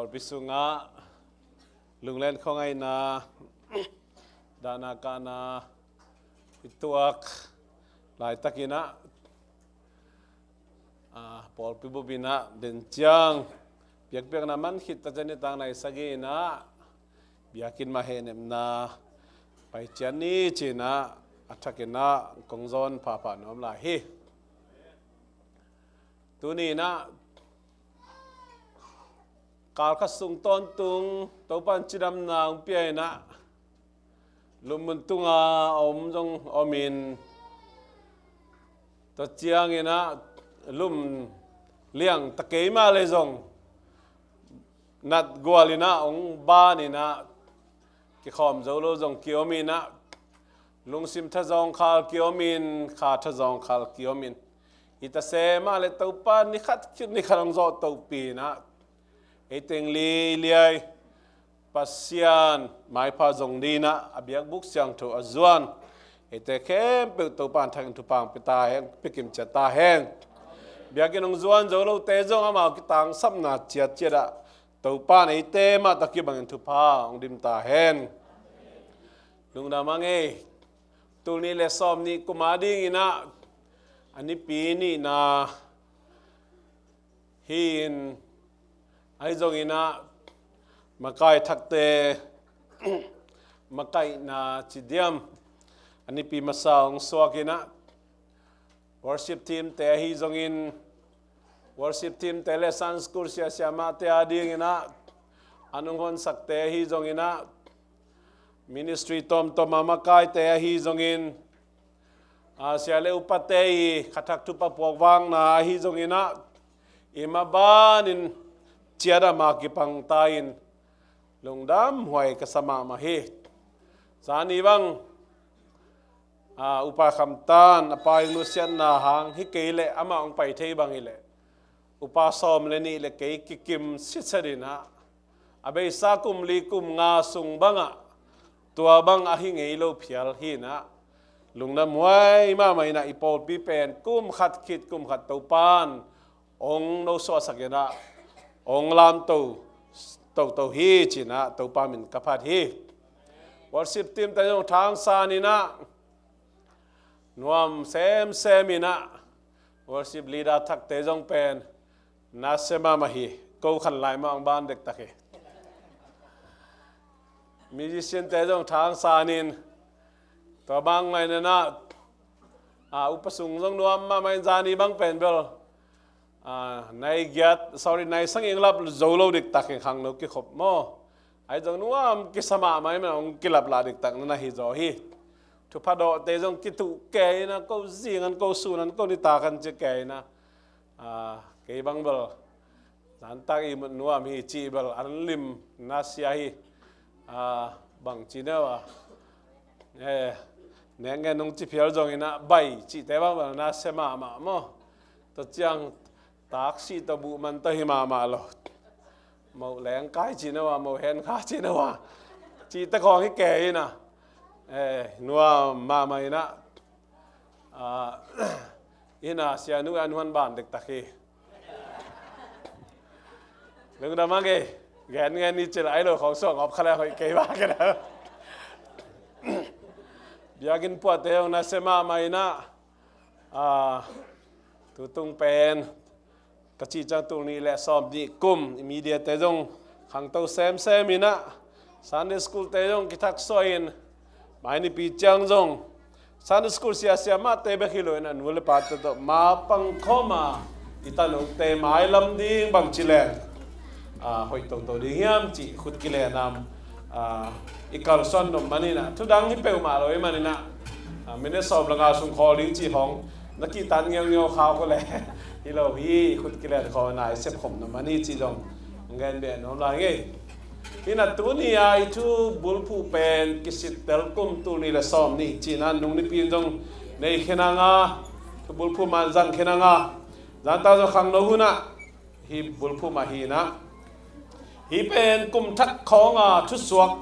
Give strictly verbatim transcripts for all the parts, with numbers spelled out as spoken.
Pawlpi sungah lunglen khuangaihna, dahna kahna i tuak laitakinah, ah, pawlpi bupinah den ciang piakpiakna man khit tacian i tang nai sagih inah biakinn mah hehnepna pai cian ni cinah a thakinah kong zawn phapha nuam lai hi. Tuni inah kalkhat sung tawntung Topan cidamna hong pia inah lum mun tunga a om zong omin, tua cianginah lum liang ta kei mah le zong nat gual inah hong ban inah kikhawm zo lo zong kiom inah lungsim thazawngkhal kiomin, kha thazawngkhal kiomin, i ta se mah le Topa nikhat khit nikhat hong zawh topi inah ei teng li liai Pasian maipha zong dinah a biakbuk siangtho a zuan eite khempeuh Topa in thakin thupha hong pia ta hen, pia kimcia ta hen. Biakinn hong zuan zo lote zong amau kitangsapna ciatciat ah Topa in eite mah tawh kibangin thupha hong dim ta hen. Lungdam a ngei. Tul nih le sawm nih kum a dinginah a nipi nihna hi-in, ahi zonginah makai thakte makaihna ci diam, a nipi masa hong suak inah worship team te ahi zongin, worship team te le Sunday school sia siamahte a dinginah an hong honsakte ahi zonginah ministry tawmtawm a makaite ahi zongin, a sia le upate i khathak thupha puakvakna ahi zonginah i mabanin ciat a ma kipang ta in lungdam huai ka sa mahmah hi. Zani bang a, Upa Kham Tan a pa ih nusiatna hang hi kei leh amah hong pai thei bang hi leh Upa sawm le nih le kei kikim sitset inah a beisa kum li kum nga sung bangah tua bang ahi ngei lo phial hi inah lungdam huai mahmah inah i pawlpi pen kum khat khit kum khat Topan hong nosuahsak inah hong lamto toto hi cinah Topa min ka phat hi. Worship team te zong thangsan inah nuam semsem inah worship leader thakte zong pen nasia mahmah hi. Ko khan lai mah hong ban dektak hi. Musician te zong thangsan in tua bang mai nanah, a, upa sung zong nuam mahmah in zani bang pen bel, a, nai giat, sorry, nai sang ing lap zo lo diktak in khangno kikhop maw? Ahi zong nuam kisa mahmah in hong kilap lah diktak na hi zaw hi. Thupha dawhte zong kituh kei inah ko zingan ko sunan ko nitak an ci kei inah, a, kei bang bel zantak i mut nuam hi cih bel an lim nasia hi. A, bang ci neu a, eh, nek ngen nung ci phial zong inah bai cihte bang bel nasia mahmah maw? Tua ciang taksi tawh buh man tawh hi mahmah lo. Moh lengkai ci neu a, moh henkha ci neu a, cihte khawng hi kei inah, eh, nuam mahmah inah, a, inah sia nu an huan ban diktak hi. Lungdam a ngei. Gen ngen ni cil ai lo khawng suang op kha le hoih kei ba kena. Biakinn puahte hong nasia mahmah inah, a, tutung pen ka cih ciang tul nih le sawm nih kum i media te zong khangto semsem inah Sunday school te zong kithaksuah in mai nipi ciang zong Sunday school sia siamahte bek hi lo inah nu le pate tawh ma pangkhawm a i tanute mailam ding bangci leng, a, hoih toto ding hiam cih khut kilenam, a, i kalsuan nop man inah thudang hi peuhmah lo i man inah, a, minute sawm le nga sung khawl ding cih khawng na kihtan ngeungeu khau ko le hi lo hi. Khut kilen khawm a i sepkhop nop man hi cih zong hong gen beh nuam lai ngei. Hi inah tuni a i thu bulphuh pen kisittel kum tul nih le sawm nih cihna nung nipi in zong nei khin a nga, thu bulphuh man zang khin a nga, zanta zong khangno hunah hi bulphuh mah hi inah, hi pen kum thak khawnga thusuak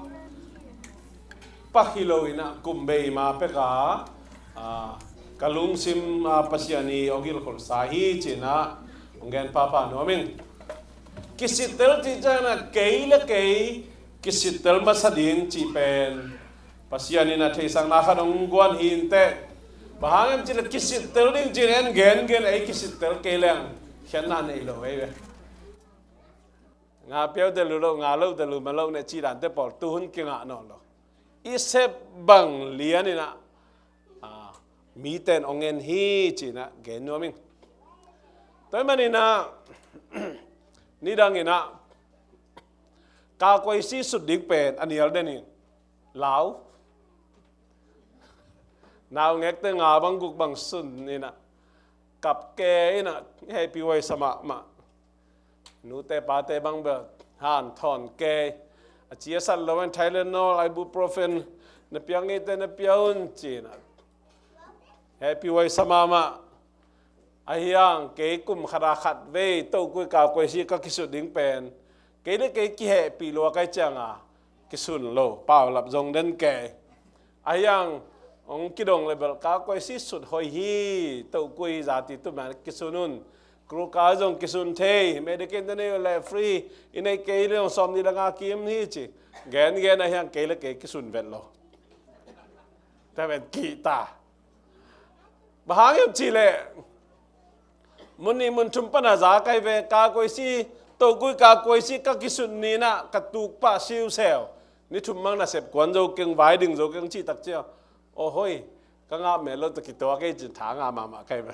pak hi lo inah kum bei ma peka, a, ka lungsim a Pasian i hong hilhkholhsa hi cinah hong gen phapha nuam ing. Kisittel cih ciangin ah kei le kei kisittel masa ding cih pen Pasian in a theihsakna khat hong guan hi inteh. Bang hang hiam cih leh kisittel ding cih en gengen ei kisittel kei leng khiatna nei lo ei ve. Nga piau de lu lo, nga lo de lu ma lo ne cih dante pawl tuhun kingah nawn lo. I sep bang lian in ah, ah, miten hong en hi cih in ah gen nuam ing. Tua ahih manin ah nidang in ah kakuaisi sut ding pen a nial den in lau. Naungekte nga bang guk bang sun in ah kap kei in ah hehpih huai sa mahmah. Nute pate bang bel hanthawn kei. A ci a sat lo in Tylenol, ibuprofen na piak ngeite na pia un ci in ah hehpih huai sa mahmah. Ahi hang kei kum khat a khat vei tokui kakuaisi ka kisut ding pen kei le kei kihehpih lua kai ciang a kisun lo, paulap zong den kei. Ahi hang hong kidong le bel kakuaisi sut hoih hi, tokui zati tum na kisun un. Kruka zong kisun thei, Medicaid na nei uh le free i nei kei le hong sawm ni le nga kim hi ci. Gengen ahi hang kei le kei kisun vet lo. Te vet kihta. Bang hang hiam cih leh mun nih mun thum pan a za kai ve, kakuaisi, tokui kakuaisi ka kisut ni in ah ka tuk pah siuseu. Ni thum mang nasep kuan zo keng, vai ding zo keng cih tak ciang, aw hoi, ka ngah mel lo tawh kituak ei cin tha ngah mahmah kai ve.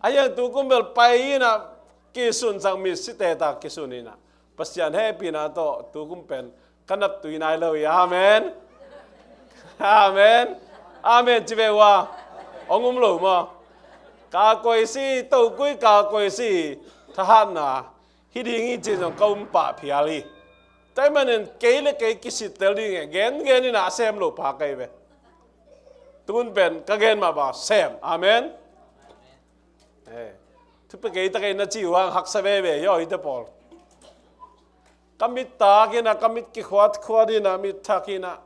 Ahi hang tukum bel pai in ah kisun sang mi site ta kisun in ah Pasian hehpihna tawh tukum pen ka nap tui nai lo hi. Amen. Amen. Amen ci ve ua. Hong um lo maw? Kakuaisi, tokui kakuaisi thahatna hi ding hi ci zong ka um pah phial hi. Tua ahih manin kei le kei kisittel ding e, gengen in ah sem lo pha kai ve. Tun pen ka gen mah bang sem. Amen. Eh, thupi kei tak ei na ci uh hang haksa veve hi aw hite pawl. Ka mit tak in ah, ka mit kikhuat khuat in ah, mit thak in ah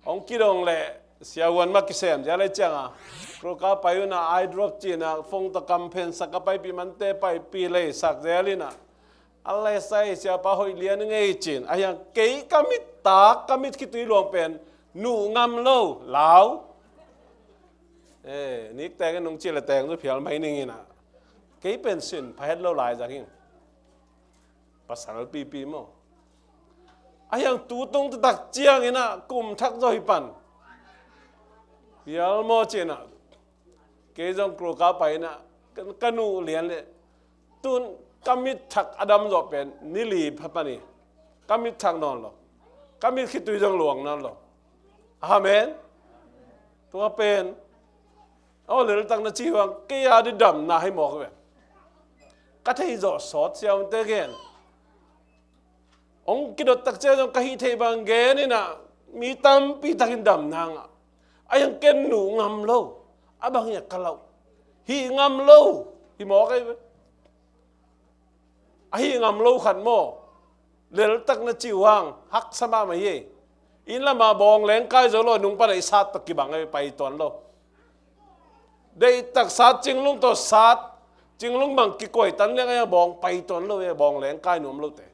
hong kidong leh siavuan mah kisem zel ei ciang a, kruka pai un ah eye drop ci in ah phone tawh kam phensak a, paipih mante paipih leisak zel in ah, a lei sai siapa hoih lian ngei cin. Ahi hang kei ka mit tak, ka mit khitui luang pen nuh ngam lo, lau. Eh, nik teng in nung ci le teng zu phial mai ning in ah kei pen sin pha het lo lai zang hing. Pasal pipi maw? Ahi hang tu tung taktak ciang in ah kum thak zaw hi pan. Phial maw ci in ah kei zong kruka pai in ah ka, ka nuh lian leh tun ka mit thak a dam zawh pen ni li pha pan hi. Ka mit thak nawn lo. Ka mit khitui zong luang nawn lo. Amen. Tua pen aw leltak na ci uh hang kei a di damna hi mawk ve. Ka thei zawh sawt siavuante gen. Hong kidot tak ciang zong ka hih theih bang gen in ah mi tampi takin damna ngah. Ahi hang ken nuh ngam lo. A bang hi a ka lauh. Hih ngam lo. Hi mawk ei ve. A hih ngam lo khat maw? Leltak na ci uh hang haksa mahmah hi. Inn lam ah bawng leng kai zo lo, nung pan ah i sat tawh kibang ei, pai tuan lo. Deihtak sat cinglung tawh sat cinglung bang kikoih tan leng ei, a bawng pai tuan lo ei, bawng leng kai nuam lote.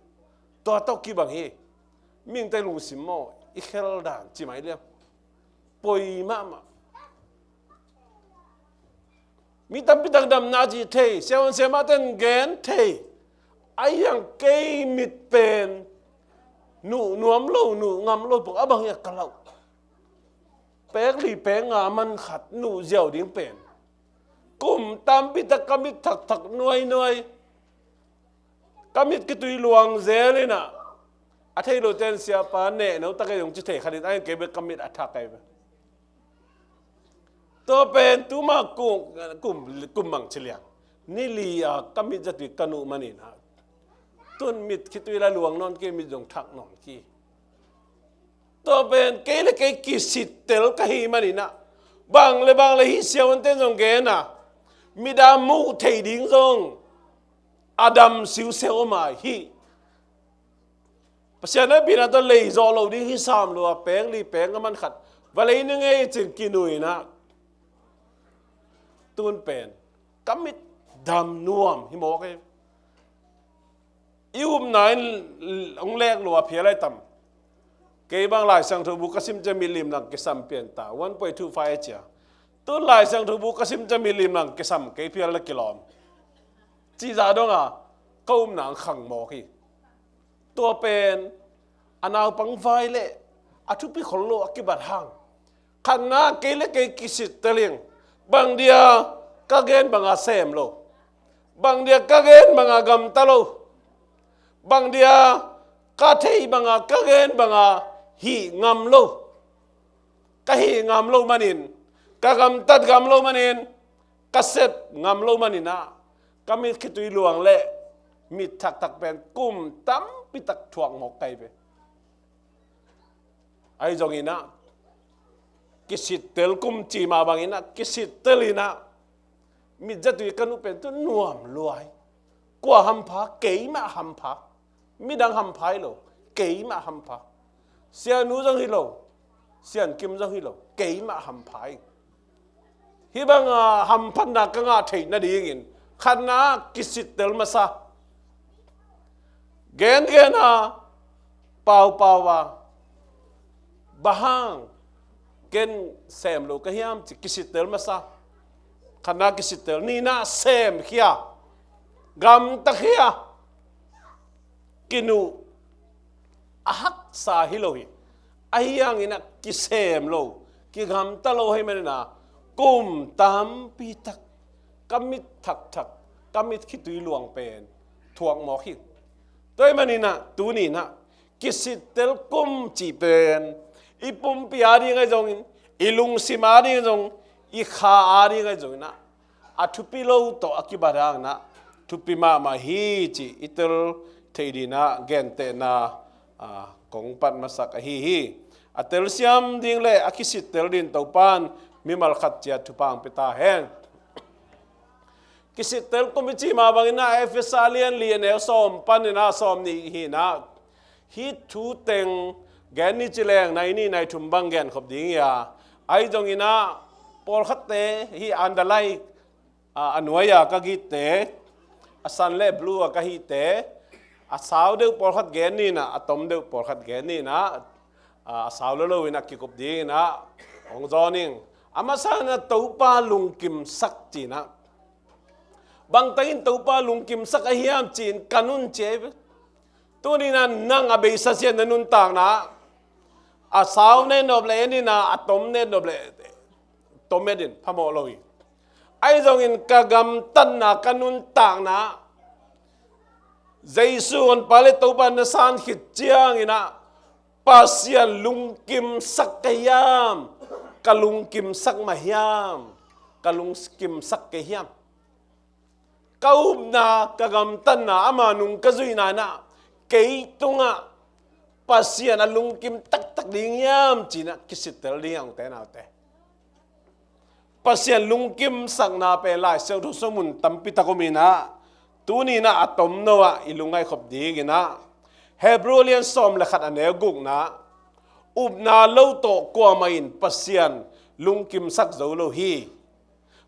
Tua tawh kibang hi. Mihingte lungsim maw, i khel dan ci mai liam. Poi mahmah. Mi tampi tak damna ci thei, siavuan siamahte in gen thei. Ahi hang kei mit pen nuh nuam lo, nuh ngam lo pok a bang hi a ka lauh. Pek li pek nga man khat nuh ziau ding pen kum tampi tak ka mit thakthak nuainuai. Ka mit kitui luang zel in ah, a thei lote in siapa neh no tak ei zong ci thei khat in, ahi hang kei bek ka mit a thak ei ve. Tua pen tuma kum, kum, kum mang ci liang. Ni li a ka mit zatui ka nuh man in ah, tun mit khitui la luang nawn kei, mit zong thak nawn kei. Tua pen kei le kei kisittel ka hi man in ah, bang le bang le hih siavuante zong gen a, mit a muh theih ding zong a dam siuseu om a hi. Pasian hehpihna tawh lei zawh lo ding hi sam lo a, pek li pek nga man khat va lei ning ei cin kinui in ah, tun pen ka mit dam nuam hi mawk ei. i upna in hong lek lua phial ai tam. Kei bang Lai Siangtho bu ka sim ciang milim lang kisam pian ta, one point two five a cia. Tun Lai Siangtho bu ka sim ciang milim lang kisam kei phial na kilawm. Cih zah dong a ka upna ang khang mawk hi. Tua pen a naupang vai le a thupi khol lo a kibat hang. Khatna, kei le kei kisittel ing. Bang dia ka gen banga sem lo? Bang dia ka gen banga gamta lo? Bang dia ka thei banga, ka gen banga hih ngam lo? Ka hih ngam lo manin, ka gamtat ngam lo manin, ka sep ngam lo manin ah, ka mit khitui luang le mit thakthak pen kum tampi tak thuak mawk kai ve. Ahi zongin ah, kisittel kum ci mah bangin ah, kisittel in ah, mit zatui ka nuh pen tu nuam lua hi. Kua hampha? Keimah hampha. Midang hampha hi lo, keimah hampha. Sianu zong hi lo, Siankim zong hi lo, keimah hampha hi. Hih banga hamphatna ka ngah theih nadingin khatna kisittel masa. Gengen a, paupau a, bang hang ken sem lo ka hiam ci kisittel masa. Khatna kisittel, nihna semkhia, gamtakhia, kinuh a haksa hi lo hi. Ahi hangin ah kisem lo, kigamta lo ahih manin ah, kum tampi tak ka mit thakthak, ka mit khitui luang pen thuak mawk hi. Tua ahih manin ah, tuni in ah, kisittel kum cih pen i pumpi ading ahi zongin, i lungsim ading ahi zong, i kha ading ahi zongin ah, a thupi lo tawh a kibat hangin ah thupi mahmah hi cih i tel theih dingin ah gentehna, aa, kong pan masak ahi hi. A telsiam ding le a kisittel dingin Topa'n mimal khat ciat thupha hong pia ta hen. Kisittel kum i cih mah bangin ah Efesa lian li a neu sawm panin ah sawm nih hi in ah, hih thu teng gen ni ci leng nai nih nai thum bang genkhop ding hi a. Ahi zongin ah pawlkhatte hih underline, a, a nuai-a ka gitte, a san le blue-a ka hihte, a sau deuh pawlkhat gen ni in ah, a tom deuh pawlkhat gen ni in ah, a, a sau lo lo in ah kikup ding in ah hong zawn ing. A masa in ah Topa lungkimsak ci in ah. Bang takin Topa lungkimsak a hiam ci-in ka nunci hi. Tuni in ah nang a beisa ciang na nuntakna, a sau na et nop le et in ah, a tom na et nop le tom et in, phamawh lo hi. Ahi zongin ka gamtatna, ka nuntakna, Jesu honpa le Topa na san khit ciangin ah, Pasian lungkimsak ka hiam, ka lungkimsak mah hiam, ka lungkimsak kei hiam? Ka upna, ka gamtatna, ama nung ka zuihna in ah, kei tungah Pasian a lungkim taktak ding hiam ci in ah kisittel ding hi hang, ute naute. Pasian lungkimsakna pen Lai Siangtho sung mun tampi tak om in ah, tuni in ah a tomno ah i lungngaih khop ding in ah, Hebru lian sawm le khat a neu gukna, upna lo tawh kuamah in Pasian lungkimsak zo lo hi.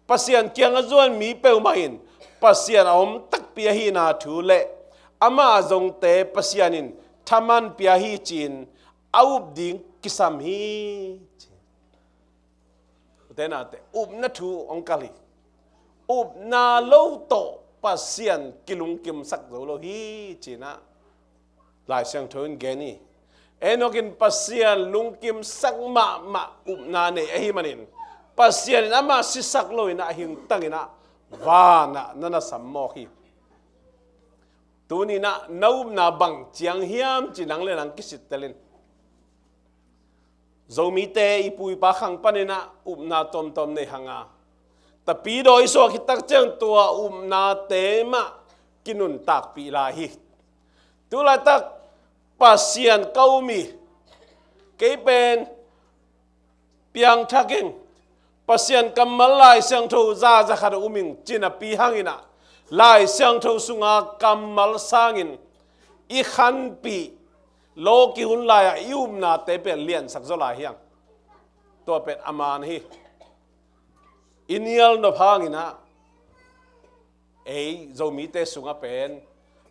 Pasian kiang a zuan mi peuhmah in Pasian a om takpi ahihna thu le amah a zongte Pasian in thaman pia hi ci-in a up ding kisam hi ci. Ute naute, upna thu hong kalh hi. Upna lo tawh Pasian kilungkimsak zo lo hi ci in ah Lai Siangtho in gen hi. Enok in Pasian lungkimsak mahmah upna nei ahih manin, Pasian in amah sisak lo in ah a hingtang in ah van ah na nasam mawk hi. Tuni in ah na upna bang ciang hiam ci nang le nang kisittel in. Zomite i pu i pa khang panin ah upna tuamtuam nei hang a, tapidaw i suak khit tak ciang tua upnate mah kinuntakpih lai hi. Tu laitak Pasian ka um hi, kei pen piangthak ing, Pasian kammal Lai Siangtho za za khat a um ing ci napi hangin ah, Lai Siangtho sunga kammal sangin i khanpih lawki hun lai-ah i upnate pen liansak zaw lai hi hang. Tua pen a man hi. I nial nop hangin ah ei Zomite sungah pen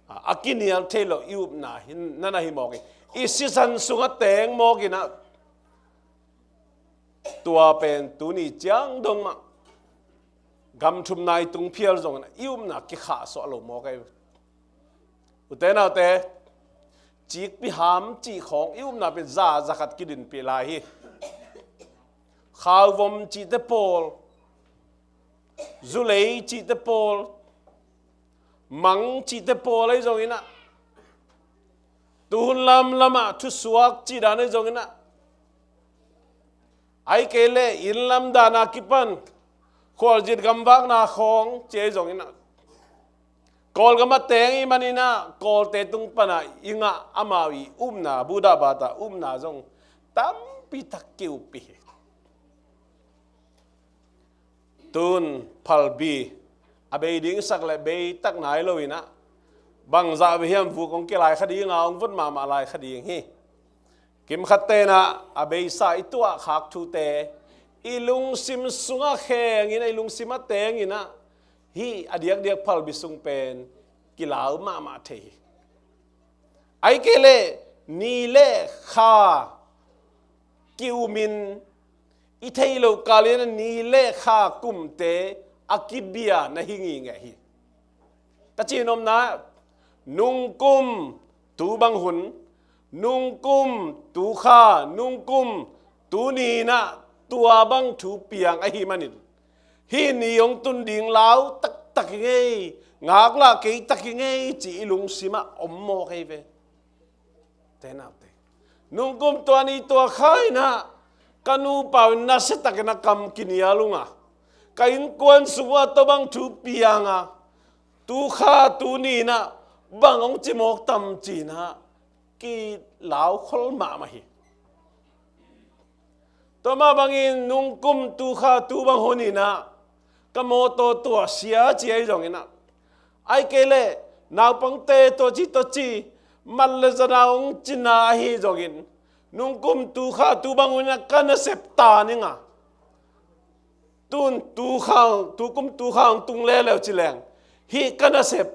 a kinial thei lo i upna hi, na na hi mawk hi. I sisan sungah teng mawk in ah, tua pen tuni ciang dong mah gam thumna i tung phial zongin ah i upna kikhahsuah lo mawk ahi. Ute naute, cikpi ham cih khawng i upna pen za zakhat kidinpih lai hi. Khauvom cihte pawl, zulei cihte pawl, mang cihte pawl ahi zongin ah, tuhun lamlamah thusuak cih dan ahi zongin ah, ahih kei leh inn lam dan a kipan khualzin gamvakna khawng cih ahi zongin ah, Kawlgam a teng i hih manin ah Kawlte tung pan a i ngah amau i upna, Buddha bata upna zong tampi tak ki-uppih hi. Tun phalbi a bei ding sak leh bei tak nai lo in ah, bangzah bek hiam vuk hong kilai kha ding a, hong vot mahmah lai kha ding hi. Kimkhat ten ah a beisa i tuahkhak thute i lungsim sungah kheng in ah, i lungsim a teng in ah, hih a diakdiak phalbi sung pen kilau mahmah thei hi. Ahih kei leh ni le kha ki-um in, i theih loh kal in ah ni le kha kumte a kibia na hi ngingeh hi. Ka cihnopna, nungkum tu bang hun, nungkum tu kha, nungkum tu ni in ah tua bang thu piang ahih manin, hih ni hong tun ding lau taktak hi ngei, ngaklah kei tak hi ngei cih i lungsim ah om mawk hi ve. Te naute, nungkum tua ni tua kha in ah ka nupa uh in nasia takin a kam kinial ung a, ka innkuan sung uah tua bang thu piang a, tu kha tu ni in ah bang hong ci mawk tam ci in ah kilaukhol mahmah hi. Tua mah bangin nungkum tu kha tu bang hun in ah ka mawtaw tuahsia ci ahi zongin ah, ahih kei leh naupangte tuaci tuaci mat le zana hong cina ahi zongin, nungkum tu kha tu bang hun in ah ka nasep ta ning a, tun tu kha, tukum tu kha hong tung leuleu ci leng, hih ka nasep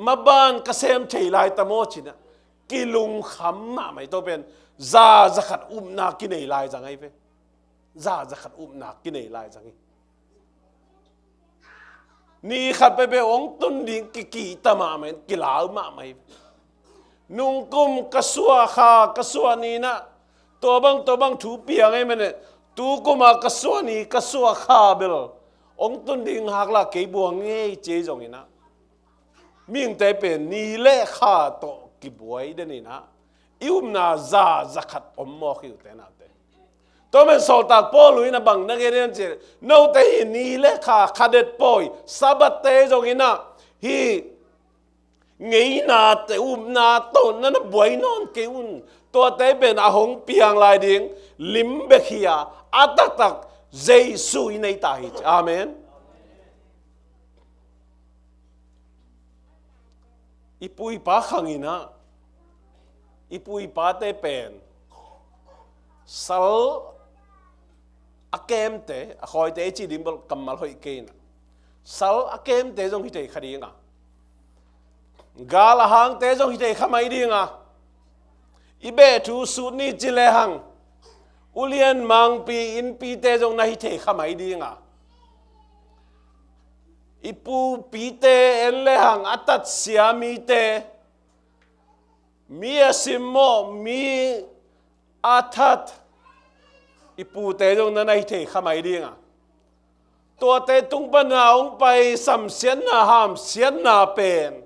maban ka sem thei lai ta maw ci in ah kilungkham mahmah hi. Tua pen za zakhat upna kinei lai zang ahi ve. Za zakhat upna kinei lai zang hi. Ni khat peuhpeuh hong tun ding kikihta mahmah in kilau mahmah hi. Nungkum ka suah kha, ka suah ni in ah tua bang tua bang thu piang ahih manin, tukum a ka suah ni ka suah kha bel hong tun ding ngaklah kei buang ngei ci ahi zongin ah, mihingte pen ni le kha tawh kibuai den in ah i upna za zakhat om mawk hi, ute naute. Tua manin sawltak Paul in ah bang na gen hiam cih leh, note hih ni le kha kha det pawi, Sabbath-te zongin ah hih ngeinate upna tawh na na buai nawn kei un. Tuate pen a hong piang lai ding lim bek hi a, a taktak Jesu i nei ta hi ci. Amen. I pu i pa khang in ah, i pu i pate pen sal a kemte, a khawite i cih ding bel kammal hoih kei in ah, sal a kemte zong hi thei kha ding a, gal a hangte zong hi thei kha mai ding a, i beh thu sut ni ci lehang ulian mangpi innpite zong na hi thei kha mai ding a, i pupite en lehang a tatsia mite, mi a simmawh, mi a that, i pute zong na na hi thei kha mai ding a, tuate tung pan a hong pai samsiatna, hamsiatna pen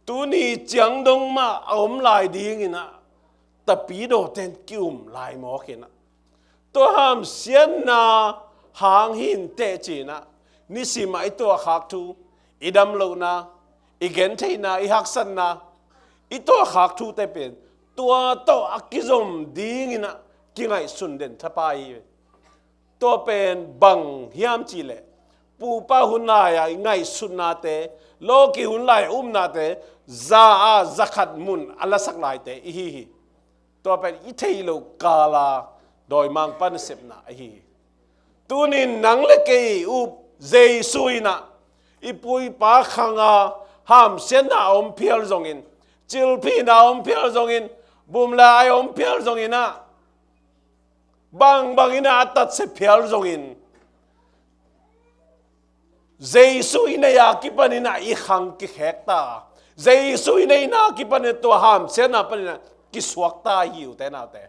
tuni ciang dong mah a om lai ding in ah, tapidawte in ki-um lai mawk in ah, tua hamsiatna hang hi inteh ci in ah, nisim a i tuahkhak thu, i damlohna, i gentheihna, i haksatna, i tuahkhak thute pen tua tawh a kizom ding in ah kingaihsun den thapai hi. Tua pen bang hiam cih leh, pupa hun lai-a i ngaihsutnate, lawki hun lai-a upnate za a zakhat mun a lasak laite i hi hi. Tua pen i theih loh kal a dawimangpa nasepna ahi hi. Tunin nang le kei i up Jesu in ah, i pu i pa khang a Hamsiatna a om phial zongin, cilphihna a om phial zongin, bumlai a om phial zongin ah, bangbang in ah a tatsia phial zongin, Jesu i neih a kipanin ah i khang kikhek ta. Jesu i neihna a kipanin tua hamsiatna panin ah kisuak ta hi uh te naute.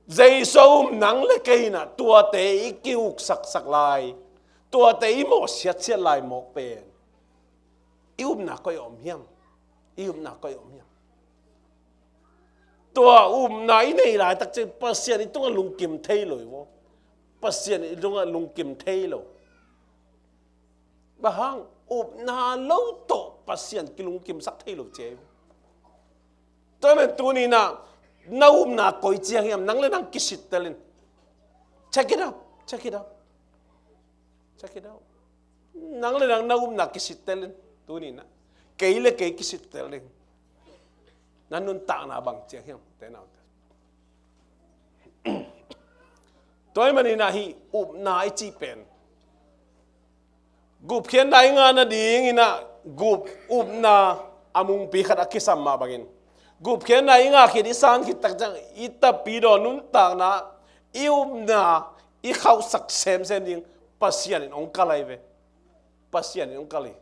Jesu a um nang le kei in ah tuate i kiuksaksak lai, tuate i mawhsiatsiat lai mawk pen i upna koi a om hiam? I upna koi a om hiam? Tua upna i neih laitak ciang Pasian i tungah lungkim thei lo i vaw. Pasian i tungah lungkim thei lo. Bang hang? Upna lo tawh Pasian kilungkimsak thei lo cia i vaw. Tua men tuni in ah na upna koi ciang hiam? Nang le nang kisittel in. Check it out. Check it out. Check it out. Nang le nang na upna kisittel in. Tuni in ah kei le kei kisittel in. Na nuntakna bang ciang hiam? Te naute. Tua ahih manin ah hih upna i cih pen gupkhiatna i ngah nadingin ah gup upna a mungpi khat a kisam mah bangin, gupkhiatna i ngah khit i san khit tak ciang i tapidaw nuntakna, i upna i khauhsak semsem ding Pasian in hong kal hi ve. Pasian in hong kal hi.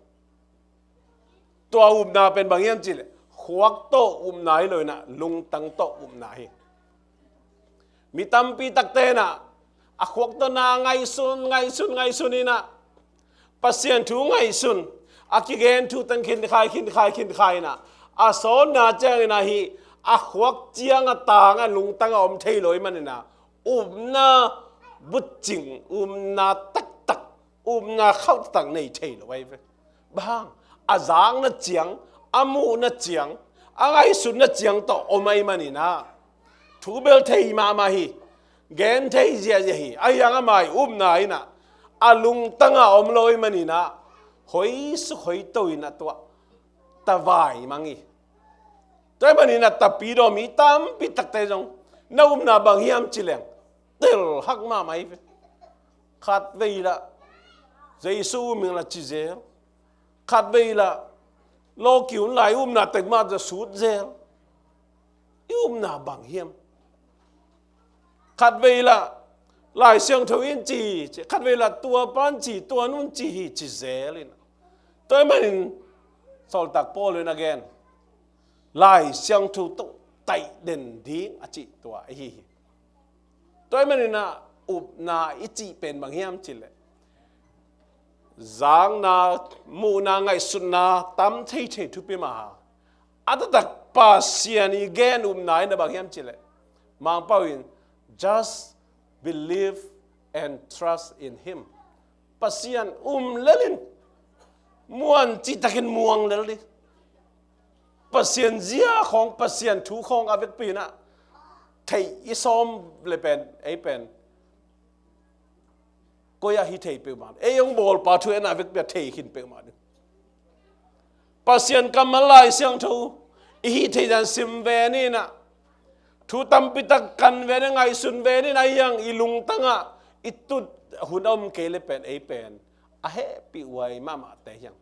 Tua upna pen bang hiam cih leh khuak tawh upna hi lo in ah lungtang tawh upna hi. Mi tampi takte in ah a khuak tawh na ngaihsun, ngaihsun, ngaihsun in ah Pasian thu ngaihsun, a kigen thu teng khinkhai, khinkhai, khinkhai in ah a sawtna ciangin ah hih a khuak ciang a tang a lungtang a om thei lo ahih manin ah upna butcing, upna taktak, upna khauh taktak nei thei lo ahi ve. Bang hang? A zakna ciang, a muhna ciang, a ngaihsutna ciang tawh om ahih manin ah thu bel thei mahmah hi, gen thei ziahziah hi. Ahi hang amah i upna in ah a lungtang a om lo ahih manin ah hoisuk hoito in ah tua tavai mang hi. Tua ahih manin ah tapidaw mi tampi takte zong na upna bang hiam ci leng telhak mahmah hi ve. Khatvei lah Jesu um ing la ci zel. Khatvei lah lawki hun lai upna tek mah za sut zel. I upna bang hiam? Khatvei lah Lai Siangtho in ci, khatvei lah tua pan ci, tua nun ci hi ci zel in. Tua ahih manin Sawltak Paul in a gen, Lai Siangtho tawh taih den ding a cih tua ahi hi. Tua ahih manin ah upna i cih pen bang hiam cih leh zakna, muhna, ngaihsutna tam theithei thupi mah a, a taktak Pasian i gen upna in ah bang hiam cih leh Mangpau in just believe and trust in him. Pasian um lel in, muan cihtakin muang lel dih. Pasian zia khawng, Pasian thu khawng a vekpi in ah theih i sawm le pen, ei pen koi ah hi thei peuhmah, ei hong bawlpa thu en a vekpi ah thei khin peuhmah ding. Pasian kammal Lai Siangtho i hih theih dan sim ve ni in ah, thu tampi tak kan ve ni, ngaihsun ve ni in ah, ahi hang i lungtang ah i tut hun a om kei le pen, ei pen a hehpih huai mahmahte hi hang.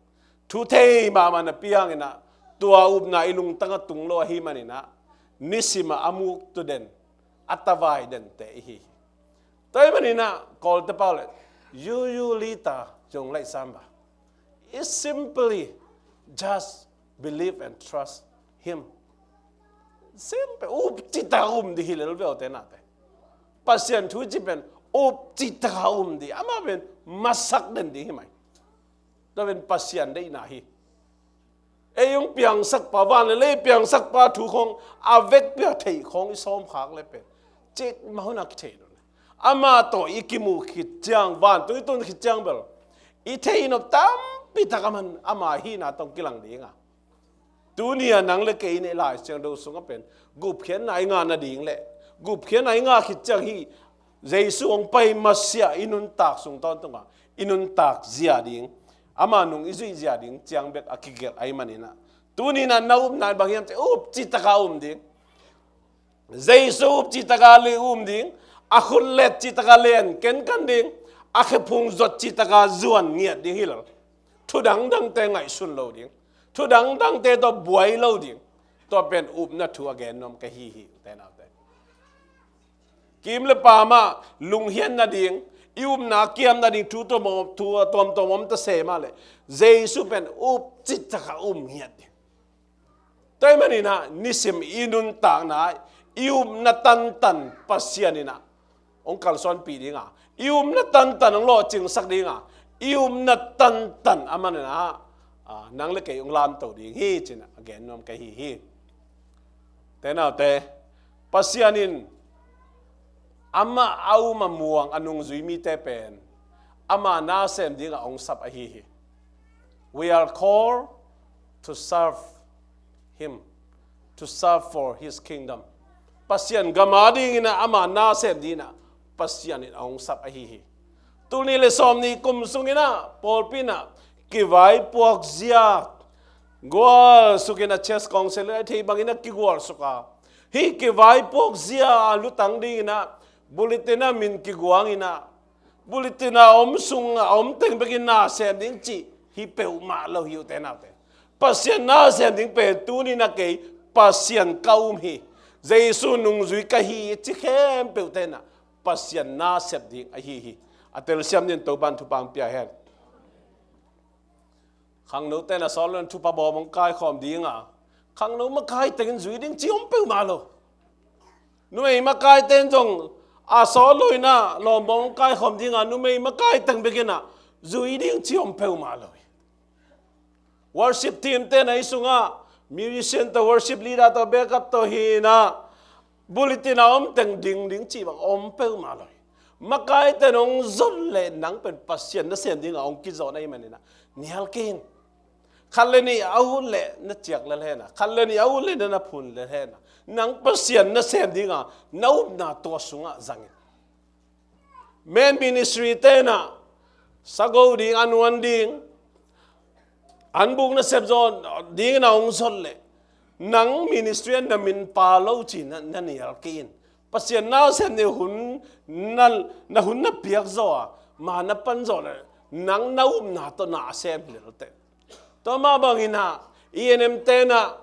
Thu thei mahmah napi hangin ah tua upna i lungtang ah tung lo ahih manin ah nisim ah a muk tu den, a tavai dente i hi hi. Tua ahih manin ah Kawlte pau le, you, you, Lita, zong laih sam ba. It's simply just believe and trust him. Simple. Up cihtak a um dih hi lel ve aw te nate. Pasian thu cih pen up cihtak a um dih. Amah pen masak den dih hi mai. Tua pen Pasian deihna hi. Ei hong piangsakpa, van le lei piangsakpa thu khawng a vekpi a theih khawng i sawmkhak le pen cik mah hun a kithei lo. Amah tawh i kimuh khit ciang, vantung i tun khit ciang bel i theih nop tampi tak a man ama hihna tawh kilang ding a. Tuni a nang le kei i neih Lai Siangtho sungah pen gupkhiatna i ngah nading le gupkhiatna i ngah khit ciang hih Jesu hong pai masiah i nuntak sung tawntungah i nuntak zia ding, ama nung i zuih zia ding ciang bek a kigelh ahih manin ah, tuni in ah na upna bang hiam cih leh up cihtak a um ding. Jesu up cihtak a le um ding, a khut let cihtak a len kenkan ding, a khephung zot cihtak a zuan ngiat ding hi lo. Thu dangdangte ngaihsun lo ding, thu dangdangte tawh buai lo ding. Tua pen upna thu a gen nuam ka hi hi, ute naute. Kim le pamah lunghian nading, i upna kiam nading thu tuamtuam om ta se mah le, Jesu pen up citcak a um ngiat ding. Tua ahih manin ah nisim i nuntakna ah i upna tantan Pasian in ah hong kalsuanpih ding a, i upna tantan hong lawhcingsak ding a, i upna tantan amah in ah, a, nang le kei hong lamto ding hi ci-in ah a gen nuam ka hi hi. Ute naute, Pasian in amah a um a muang a nungzui mite pen ama nasem ding a hong sap ahi hi. We are called to serve him, to serve for his kingdom. Pasian gam a dingin ah ama nasem dingin ah Pasian in a hong sap ahi hi. Tul nih le sawm nih kum sungin ah pawlpi in ah kivaipuak zia gualsukin ah, church council a thei bangin ah kigualsuk a, hih kivaipuak zia a lutang dingin ah bulletin ah min kiguangin ah, bulletin a om sung a om teng bekin nasem ding cih hi peuhmah lo hi, ute naute. Pasian nasem ding pen tuni-in ah kei Pasian ka um hi, Jesu nungzui ka hi ci khempeuhte in ah Pasian nasep ding ahi hi. A telsiam dingin Topa'n thupha hong pia hen. Khangnote in a sawt loin thupha bawm hong kaikhawm ding a, khangno makai tengin zui ding cih om peuhmah lo. Numei makai ten zong a sawt loin ah lawm bawm hong kaikhawm ding a, numei makai teng bekin ah zui ding cih om peuhmah lo hi. Worship team ten ah hih sungah musician tawh, worship leader tawh, backup tawh hi-in ah bulletin a om teng ding ding cih bang om peuhmah lo hi. Makai ten hong zon leh nang pen Pasian nasem ding a hong kizawh na hih manin ah nial kei in. Khat le nih a ut leh na ciak lel hen a, khat le nih a ut leh na na phun lel hen a, nang Pasian nasem ding a na upna tua sungah zang in. Men ministry ten ah sago ding, annuan ding, anbuk nasep zawh dingin a hong zon leh nang ministry ah na min pha lo ci-in na, na nial kei in. Pasian nasem ding hun na, na hun na piak zawh a, ma na pan zawh leh nang na upna tawh na a sem lel teh. Tua mah bangin ah E N M ten ah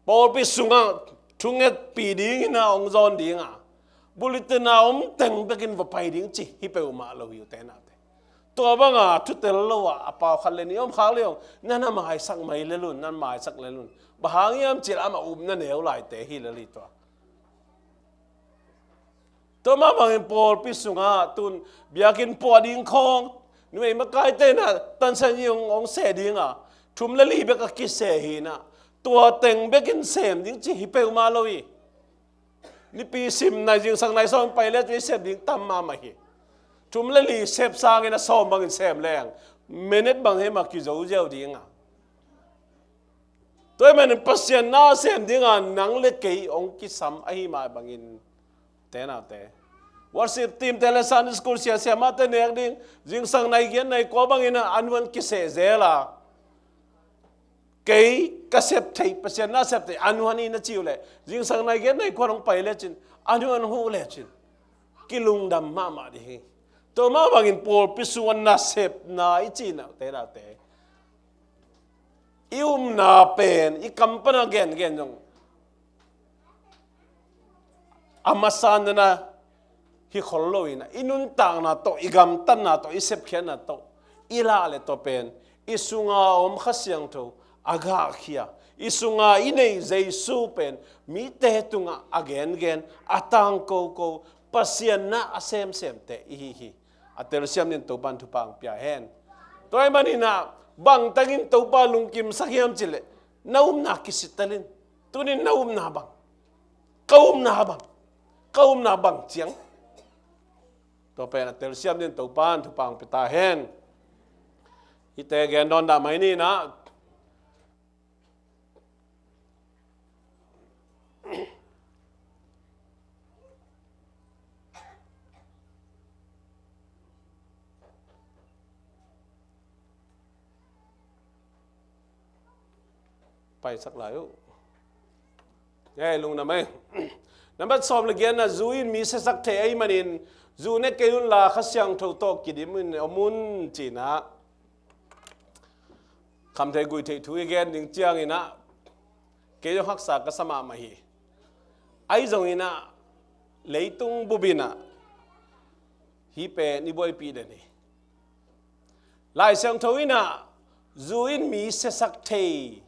pawlpi sungah thungetpih dingin ah hong zawn ding a, bulletin a om teng bekin va pai ding cih hi peuhmah lo hi, ute naute. Tua banga thutel lo a, a pau khat le nih om khak leh zong na na maisak mai lel un, na maisak lel un. Bang hang hiam cih leh amah upna neu laite hi lel hi tua. Tua mah bangin pawlpi sungah tun biakinn puah ding khawng, numei makaite in ah tansan in hong, hong seh ding a, thum le li bek a kiseh hi in ah, tua teng bekin sem ding cih hi peuhmah lo hi. Nipi sim nai, zingsang nai sawm pai le cin sem ding tam mahmah hi. Thum le li sep sangin a sawm bangin sem leng, minute bang hi mah kizo ziau ding a. Tua ahih manin Pasian na sem ding a nang le kei hong kisam ahih mah bangin, ute naute, worship team te le Sunday school sia, siamahte nek ding, zingsang nai giat nai kua bangin a annuan kiseh zel a, kei ka sep theih, Pasian na sep theih annuan hi na ci uh leh, zingsang nai giat nai kua hong pai le cin, annuan huh le cin, kilungdam mahmah ding hi. Tua mah bangin pawlpi sungah nasepna i cih in ah, ute naute, i upna pen i kam pan a gengen zong a masa na na hi khol lo in ah, i nuntakna tawh, i gamtatna tawh, i sepkhiatna tawh i lah leh tua pen i sunga om Kha Siangtho a gahkhia, i sunga i neih Jesu pen mite tungah a gengen, a tangkoko, Pasian na a semsemte i hi hi. A telsiam dingin Topa'n thupha hong pia hen. Tua ahih manin ah bangtakin Topa lungkimsak hiam cih leh, na upna kisittel in. Tuni-in na upna bang, ka upna bang, ka upna bang ciang. Tua pen a telsiam dingin Topa'n thupha hong pia ta hen. Hihte gen dawn dah mai ni in ah. Paisak lai uh. Ei, lungdam ei. Nambat sawm le giatna, zu in mi siasak thei ahih manin, zu ne kei un la Kha Siangtho tawh kidim in om un ci-in ah. Khamtheih guihtheih thu i gen ding ciangin ah kei zong haksa ka sa mahmah hi. Ahi zongin ah leitung bup in ah hih pen i buaipih den hi. Lai Siangtho in ah zu in mi siasak thei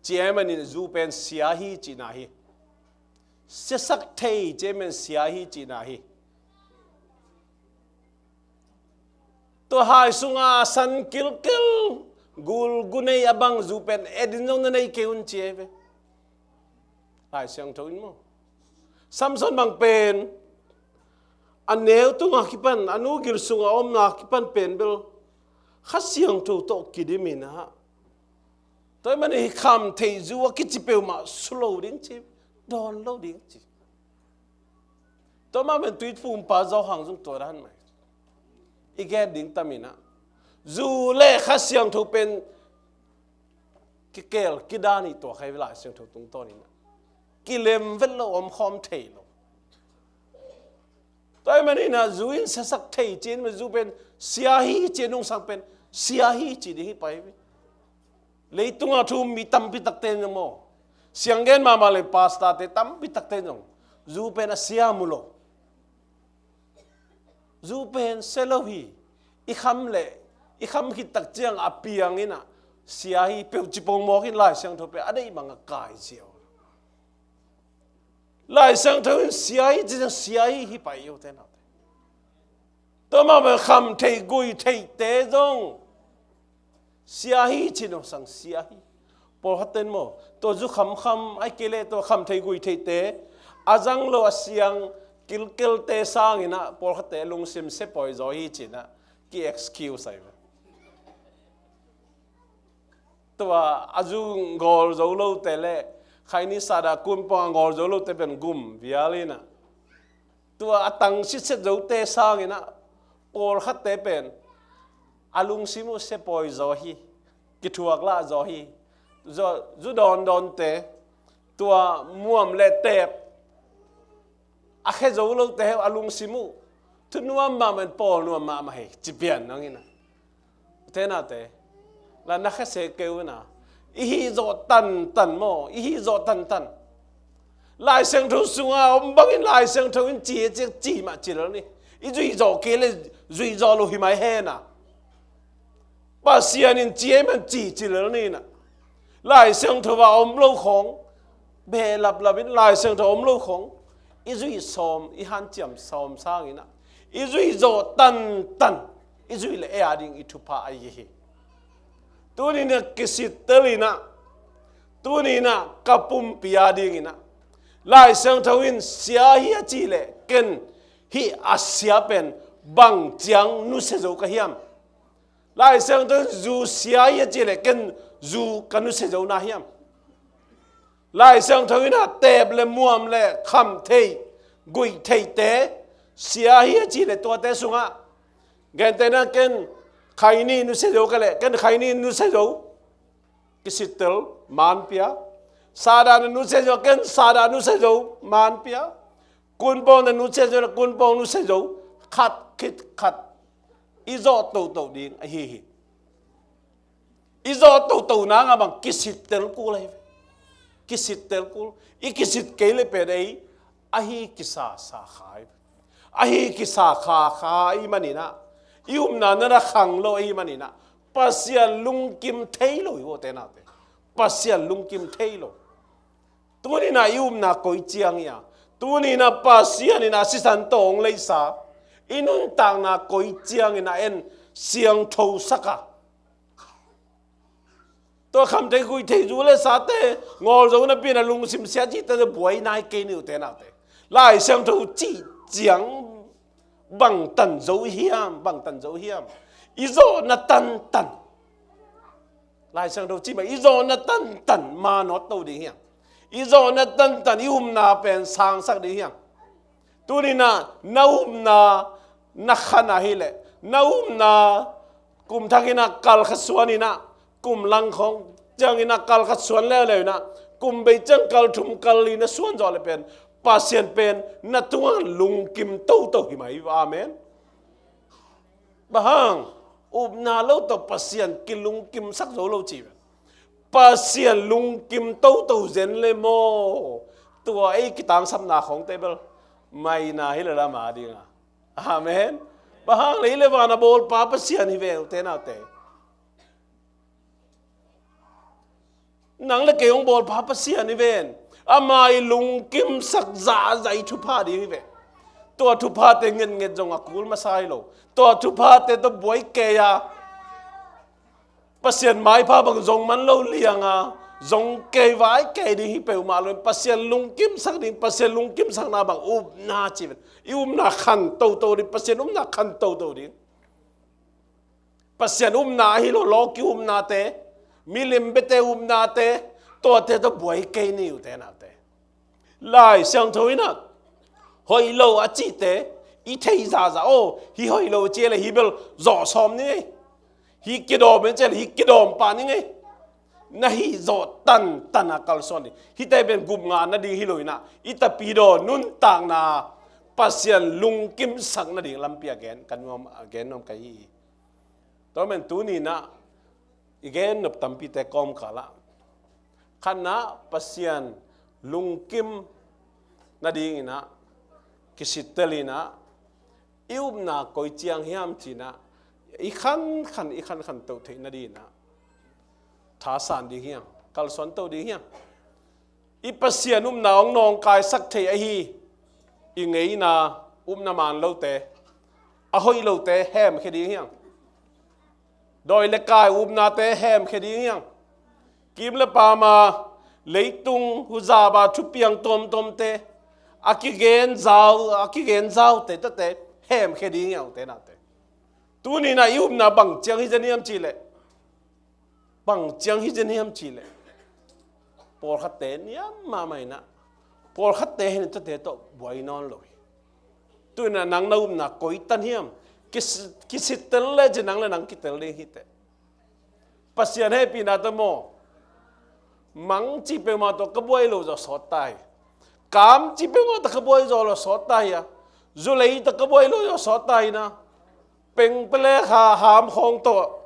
ci ahih manin zu pen sia hi cihna hi. Siasak thei ci ahih manin sia hi cihna hi. Tua hai sunga san kilkil gul gu nei a bang zu pen et in zong na nei kei un ci ahi ve. Lai Siangtho in maw, Samson bang pen a neu tunga kipan, a nu gil sunga omna kipan pen bel Kha Siangtho tawh kidim in ah, tua ahih manin hih khamtheih zu a kici peuhmah su lo ding ci, dawn lo ding ci. Tua mah pen Tuiphumpa Johan zong tua dan mah hi. I gen ding tam in ah, zu le Kha Siangtho pen kikel kidan hi, tua kha hi ve. Lai Siangtho tungtawn in ah kilem vet lo, omkhawm thei lo. Tua ahih manin ah zu in siasak thei ci-in, zu pen sia hi ci-in nungsang pen sia hi ci ding hi pah hi ve. Leitunga thu um mi tampi takte in zong maw, sianggen mahmah leng pastorte tampi takte in zong zu pen a sia mu lo. Zu pen sia lo hi. I kham leh i kham khit tak ciang a piang in ah sia hi, peuh ci pongmawk in Lai Siangtho pen a deih bang a kai ziau. Lai Siangtho in sia hi ci ciang sia hi, hi pah hi, ute naute. Tua mah bang khamtheih guihtheihte zong sia hi ci nungsang sia hi. Pawlkhatte in maw, tua zu khamkham ahih kei leh tua khamtheih guihtheihte, a zang lo a siang kilkelte sangin ah pawlkhatte lungsim siapawi zaw hi ci-in ah ki excuse ahi ve. Tua a zu ngawl zo lote le khaini sahdah kunpawng a ngawl zo lote pen gum vial in ah, tua a tang sitset zote sangin ah pawlkhatte pen a lungsim uh siapawi zaw hi, kithuak lah zaw hi. Zu, zu dawndawnte, tua muam le teep a khia zo lote hi a lungsim uh thunuam mahmah in, pawl nuam mahmah hi ci pian nang in ah, ute naute, la na khia se kei un ah, i hih zawh tantan maw, i hih zawh tantan. Lai Siangtho sunga om bangin Lai Siangtho in ci hi ci, ci mah ci lel ni. I zuih zawh kei leh zuih zawh lo hi mai hen ah, Pasian in ci ahih man ci ci lel ni in ah, Lai Siangtho a om lo khawng, behlap lap in Lai Siangtho a om lo khawng i zuih sawm, i hanciam sawm sangin ah, i zuih zawh tantan, i zuih leh ei a ding i thupha ahi hi. Tuni in ah kisittel in ah, tuni in ah ka pumpi a dingin ah Lai Siangtho in sia hi a cih leh ken hih a sia pen bang ciang nusia zo ka hiam? Lai Siangtho in zu sia hi a cih leh ken zu ka nusia zo na hiam? Lai Siangtho in ah teep le muam le khamtheih guihtheihte sia hi a cih leh tuate sungah, gentehna ken khaini nusia zo ka leh ken khaini nusia zo, kisittel, man pia. Sahdah na nusia zo ken sahdah nusia zo, man pia. Kunpawng na nusia zo le kunpawng nusia zo, khat khit khat i zawh toto ding ahi hi. I zawh toto nang a bang kisittel kul ahi ve. Kisittel kul. I kisit kei leh pen ei ahi kisa sa kha hi. Ahi kisa kha kha ahih manin ah, i upna na na khang lo ahih manin ah, Pasian lungkim thei lo hi, ute naute. Pasian lungkim thei lo. Tuni in ah i upna koi ciang hi a, tuni in ah Pasian in ah sisan tawh hong leisa, i nuntakna koi ciangin ah en siangtho sak a, tua khamtheih guihtheih zu le sate ngawl zo napi in ah lungsim sia cihte buai nai kei ni, ute naute. Lai Siangtho cih ciang bangtan zo hiam, bangtan zo hiam? I zawhna tantan. Lai Siangtho cih mah, i zawhna tantan manawt to ding hiam? I zawhna tantan i upna pen sangsak ding hiam? Tuni in ah na upna na khan ahih leh, na upna kum thak in ah kal khat suan in ah, kum lang khawng ciangin ah kal khat suan leuleu in ah, kum bei ciang kal thum kal li na suan zawh leh pen Pasian pen na tungah lungkim toto hi mai hi. Amen. Bang hang? Upna lo tawh Pasian kilungkimsak zo lo ci ve. Pasian lungkim toto zen le maw, tua ei kitangsapna khawngte bel maina hi le lama dinga. Amen. Bang hang le hi le vana bawlpa Pasian hi ve ute naute. Nang le kei hong bawlpa Pasian hi ven. Ama i lungkimsak zahzah i thupha ding hi ve. Tua thuphate ngetnget zong a kul masa hi lo. Tua thuphate tawh buai kei a, Pasian maipha bang zong man lo lianga zong kei vai kei ding hi peuhmah lo. Pasian lungkimsak ding, Pasian lungkimsakna bang upna ci ven. I upna khan toto ding, Pasian upna khan toto ding. Pasian upna ahi lo, lawki upnate, milim bete upnate, tuate tawh buai kei ni ute naute. Lai Siangtho in ah hoih lo a cihte i thei zahzah aw, hi hoih lo a ci le hi bel zawh sawm ni ngei. Hi kidawm in ci le hi kidawm pah ni ngei. Na hih zawh tantan a kalsuan ding. Hihte pen gupngah nading hi lo in ah, i tapidaw nuntakna Pasian lungkimsak nading lampi a gen ka nuam, a gen nuam ka hi hi. Tua men tuni in ah i gen nop tampite kawmkal ah khatna Pasian lungkim nading in ah kisittel in ah i upna koi ciang hiam ci in ah i khankhan, i khankhan toh theih nading in ah thasan ding hiam, kalsuan to ding hiam? I Pasian upna hong nawngkaisak thei ahi i ngeina, upna man lote, a hoih lote hemkhia ding hiam? Dawi le kai upnate hemkhia ding hiam? Kim le pama, leitung huzaba thupiang tuamtuamte, a kigen zau, a kigen zaute tate hemkhia ding hiam ute naute? Tuni in ah i upna bang ciang hi zen hiam ci leh, bang ciang hi zen hiam ci leh, pawlkhatte niam mahmah in ah, pawlkhatte hin tate tawh buai nawn lo hi. Tuni in ah nang na upna koi tan hiam? Kis-, kisittel le ci nang le nang kitel ding hi teh. Pasian hehpihna tawh maw, mang cih peuhmah tawh ka buai lo zaw sawt ta hi. Kam cih peuhmah tawh ka buai zaw lo sawt ta hi a, zulei tawh ka buai lo zaw sawt ta hi na, pengpele kha ham khawng tawh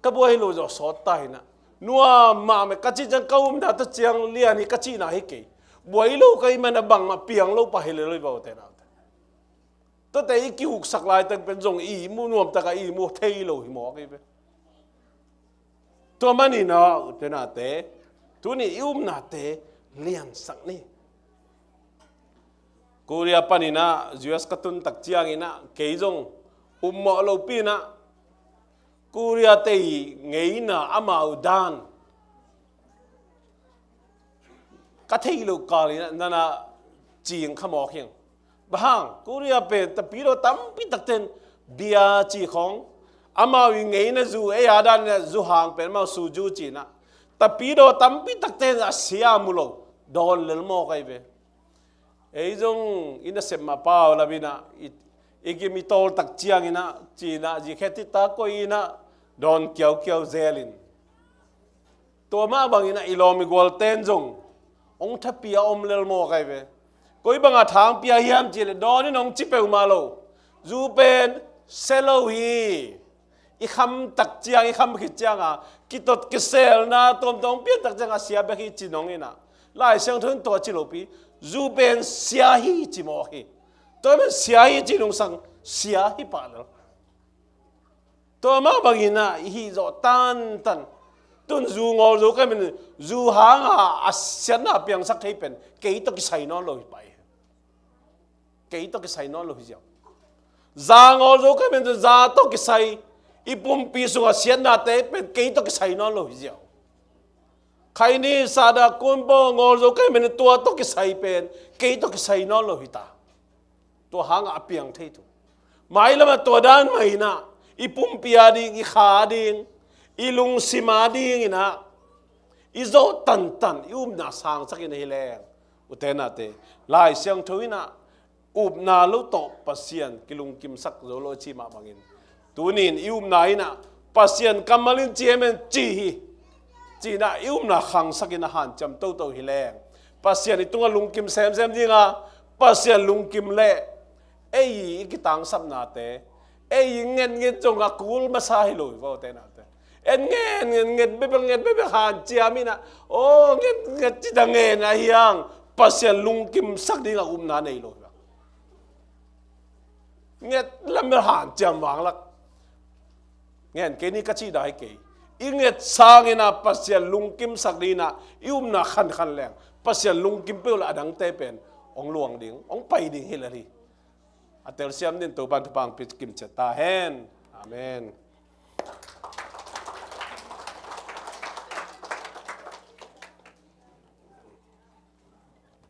ka buai lo zaw sawt ta hi na. Nuam mahmah ka cih ciang ka upna tawh ciang lian hi ka cihna hi kei. Buai lo ka hih man a bangmah piang lo pah hi le lo hi va ute naute. Tuate i kihuksak laitak pen zong i ihmu nuamtak a i ihmu thei lo hi mawk hi ve. Tua manin ah ute naute, tuni i upnate liansak ni. Korea panin ah U S ka tun tak ciangin ah kei zong upmawh lopi in ah Korea te i ngeina, amau dan ka thei lo kal in ah nana cing kha mawk hiang. Bang hang, Korea pen tapidaw tampi takten bia ci khawng, amau i ngeina zu, ei a dan in ah zu hang pen amau soju ci in ah, tapidaw tampi takten a sia mu lo, dawn lel mawk ahi ve. Ei zong i nasep mah pau lam in ah i, i gim i tawl tak ciangin ah ci in ah zikhe tita koih in ah dawn kiaukiau zel in. Tua mah bangin ah i lawm i gualten zong hong thapi a om lel mawk ahi ve. Koi banga thang pia hiam ci leh dawn in hong ci peuhmah lo. Zu pen sia lo hi. I kham tak ciang, i kham khit cianga kitot kiselna tuamtuam hong pian tak cianga sia bek hi ci nong in ah, Lai Siangtho in tua ci lopi, zu pen sia hi ci mawk hi. Tua pen sia hi ci nungsang sia hi pah lel. Tua mah bangin ah i hih zawh tantan. Tun zu ngawl zo ka hih manin zu hanga a siatna a piangsak thei pen kei tawh kisai nawn lo hi pah hi. Kei tawh kisai nawn lo hi ziau. Za ngawl zo ka hih manin za tawh kisai, i pumpi sunga siatnate pen kei tawh kisai nawn lo hi ziau. Khaini, sada, kunbaw ngawl zo ka hih manin tua tawh kisai pen kei tawh kisai nawn lo hi ta. Tua hangah a piang thei thu. Mailamah tua dan mah in ah i pumpi a ding, i kha a ding, i lungsim a ding in ah i zawh tantan, i upna sangsak in ahi leng, ute naute, Lai Siangtho in ah upna lo tawh Pasian kilungkimsak zo lo a ci mah bangin, tunin i upna in ah Pasian kammal in ci hi men ci hi. Ci in ah i upna khangsak in a hanciam toto hi leng, Pasian i tungah lungkim semsem ding a, Pasian lungkim leh ei i kitangsapnate, Ei ngetnget zong a kul masa hi lo hi vo te nate. En ngetnget nget bebel nget bebel hanciam inah. O ngetnget cita ngen a hiang. Pasian lungkimsak dingah upna nei lo hi. Nget lamel hanciam vanglak. Ngen kei ni ka cih dai kei. I nget sangin a Pasian lungkimsak dingin a i upna khankhan leng Pasian lungkim peuh la a dangte pen hong luang ding hong pai ding hi lel hi. A telsiam din Topan thupha hong pia kimciat ta hen. Amen.